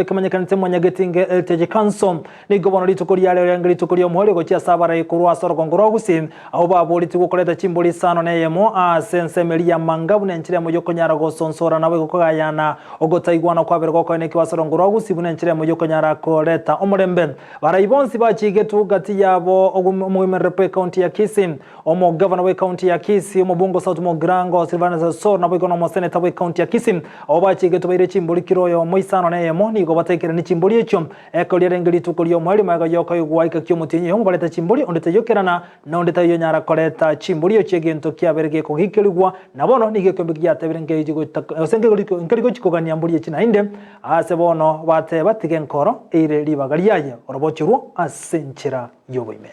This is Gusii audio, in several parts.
Ekemanyekanete Mwanyagetinge Heritage Council nigo bono rituko riare riarenge rituko ri'omoerio gochia ase abarai korwa ase orogongo rwa Gusii abwo baboretie gokoreta chimbori isano na eyemo ase ensemo eria ya Manga buna enchera emo y'okonyara gosonsora naboigo kogayana ogotaigwana kwabere gokoenekigwa ase orogongo rwa Gusii buna enchera emo y'okonyara koreta omorembe. Barai bonsi bachigetwe gati yabo omoimereri bw'ecounty ya Kisii Omogavana bw'ecounty ya Kisii, omobunge o South Mugirango, Silvanus Osoro naboigo na omoseneta bw'ecounty ya Kisii, abwo bachigetwe baire chimbori kera oyomo isano na eyemo, nigo bataikeranie chimbori echio. Ekero riarenge rituko ri'omoerio magega y'okoigwa ika ki'omotienyi oyomo bareta chimbori, onde taiyo kerana, na onde taiyo onyara koreta chimbori echio egento kiabeire gekogikerigwa, na bono nigo ekeombe giatebire gose nkeri gochia kogania mbori echi naende. Aase bono bateba, Tiga enkoro eire ribaga riaye orobochorwo ase enchera y'oboime.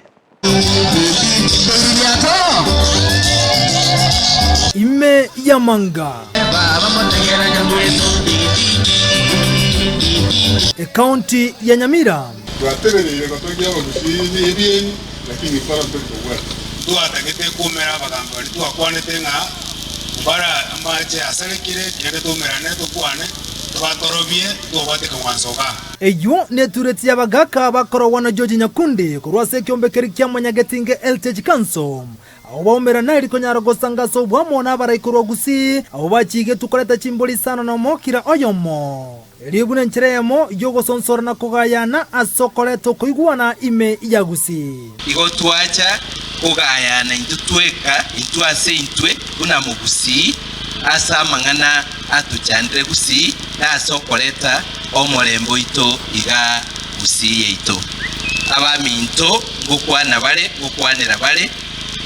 Ime y'amanga. Ekaunti ya Nyamira. Twatebereire gotogia abagusii ebieni, lakini nkoro ntori kobwata. Ntwatagete koumera abagambi baria twakwanete ng'a mbare amache asarekire, tiga toumerane tokwane, tobatorobie, tobwate ekeng'wanso igaa. Eyio netureti y'abagaaka bakorogwa na George Nyakundi korwa ase ekeombe keria kia Mwanyagetinge Heritage Council. Abwo baumerana eri konyara gosanga ase obwamo nabarai korwa Gusii, abwo bachigetwe koreta chimbori isano nomo kera oyomo. Erio buna enchera eyemo y'ogosonsora na kogayana ase okoreta okoigwana ime ya Gusii. Igo twacha kogayana intwe tweka intwe ase intwe buna Mogusii ase amang'ana atochandire Gusii na ase okoreta omorembe oito igaa Gusii yaito. Abaminto ngokwana bare ngokwanera bare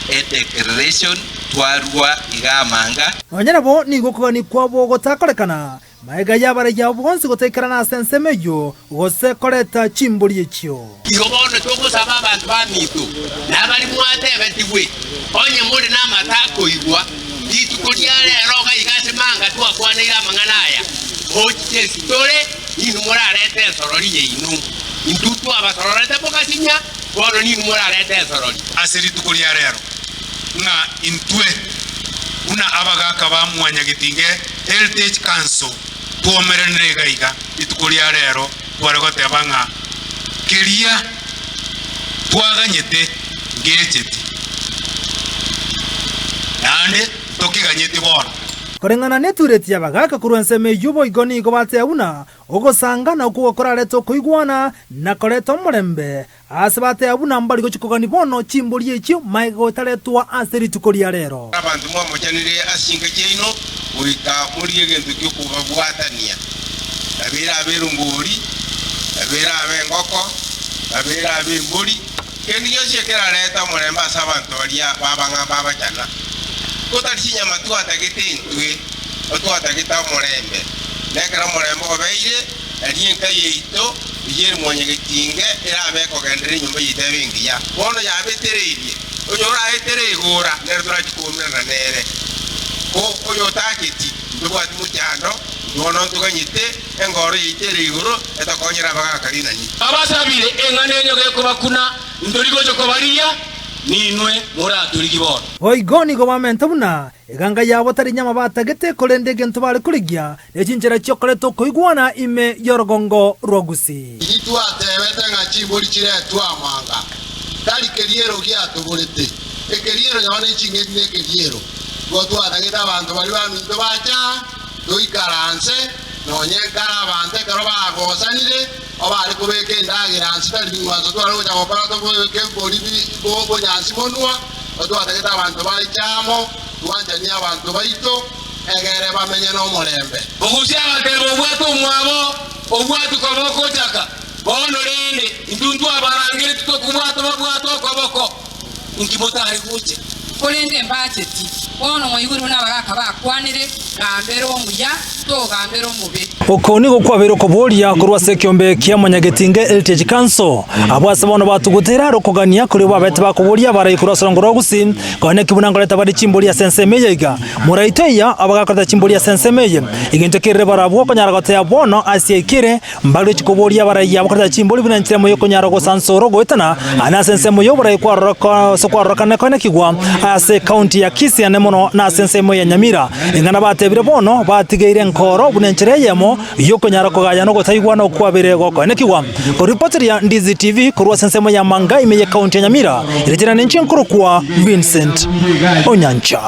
edeclaration twarua igaa amanga. Nonya nabo nigo okogania kwabo gotakorekana, Magega y'abaraiyo abwo bonsi gotaikerana ase ensemo eyio, gose koreta chimbori echio. Igo bono togosaba abanto baminto, na abaria mwatebetigwe, onye more namato akoigwa, rituko ria rero iga iga ase manga twakwaneire amang'ana aya, mochiche ase tore, ninwe morarete ensorori yaino. Intwe twabasororete mogasinya, bono ninwe morarete ensorori. Ase rituko ria rero, ng'a intwe buna abagaaka ba Mwanyagetinge Heritage Council twomeranire iga iga rituko ria rero tware goteba ng'a keria twaganyete ngecheti naende ntokeganyeti bono. Koreng'ana netureti y'abagaaka korwa ensemo eyio boigo nigo bateba buna ogosangana okwo gokorarete okoigwana na koreta omorembe Aase bateba buna mbari gochia kogania bono chimbori echio magega gotaretwa ase rituko ria rero. Abanto mwamochanire ase chinka chiaino, goika morigie egento gi'okobabwatania, nabo erabe erongori, nabo erabe engoko, nabo erabe embori, kende gionsi ekerarete omorembe ase abanto baria baba ng'a mbabachana. Totari chinyama twatagete intwe, otwatagete omorembe, na ekero omorembe obeire, Erio enka yaito eyio ere mwanyagetinge erabe ekogenderera enyomba yaito ebe engiya. Bono yabetereirie, oyoraetere igora nere torachi koumerana nere. Ko oyotacheti, ntobwati mochando, intwe bono ntoganyete engoro yaito ere igoro etokonyere abagaaka rinani. Abasabire eng'ana enye gekobakuna, ntori gocha kobarigia, ninwe moratorigie bono. Boigo nigo bamenta buna Eganga yabo tari nyama batagete, korende egento bare korigia ne chinchera chi'okoreta okoigwana ime y'orogongo rwa Gusii. Riria twatebete ng'a chimbori chiretwe amanga, tari keriero giatoborete, ekeriero nonye ne ching'eti nekeriero. Igo twatagete abanto baria baminto bacha toikaranse, nonye nkare abanto ekero bagosanire, obare kobeka endagera nse tari bing'wanso tware gocha gokora tobeke bori bonyansi monwa. Totwatagete abanto baiche amo, twanchanie abanto baito, egere bamenye nomorembe. Ogusia agateba, Obwate omwabo, obwati koboko ochaka. Bono rende, intwe ntwabarangeretie tokobwata babwate okoboko, inki motare gocha? Korende mbacheti. Bono mwaigure buna abagaaka bakwanire, Gambera omuya, togambera omobe. Oko nigo kwabeire okoboria korwa ase ekeombe kia Mwanyagetinge Heritage Council, abwo ase bono batugutire are okogania koria babete bakoboria abarai korwa ase orongo rwa Gusii, konya ki buna nkoreta bare chimbori ase ensemo eye iga. Moraito eya abagakoreta chimbori ase ensemo eye. Egento kerire barabwo okonyara goteba bono ase ekere, Mbaroche koboria abarai abo koreta chimbori buna enchera emo y'okonyara gosansora ogoetana, na ase ensemo y'oborai kwaroroka ase kwarorokana koenekigwa ase ekaunti ya Kisii ane mono na ase ensemo ya Nyamira. Ing'ana batebire bono batigeire enkoro buna enchera eyemo. ensemo yokonyara kogayana ogotaigwana okwabere gokoenekigwa. Koripoteria Ndizi TV korwa ase ensemo ya Manga ime ye county ya Nyamira, ere chera nenche nkorokwa Vincent Onyancha.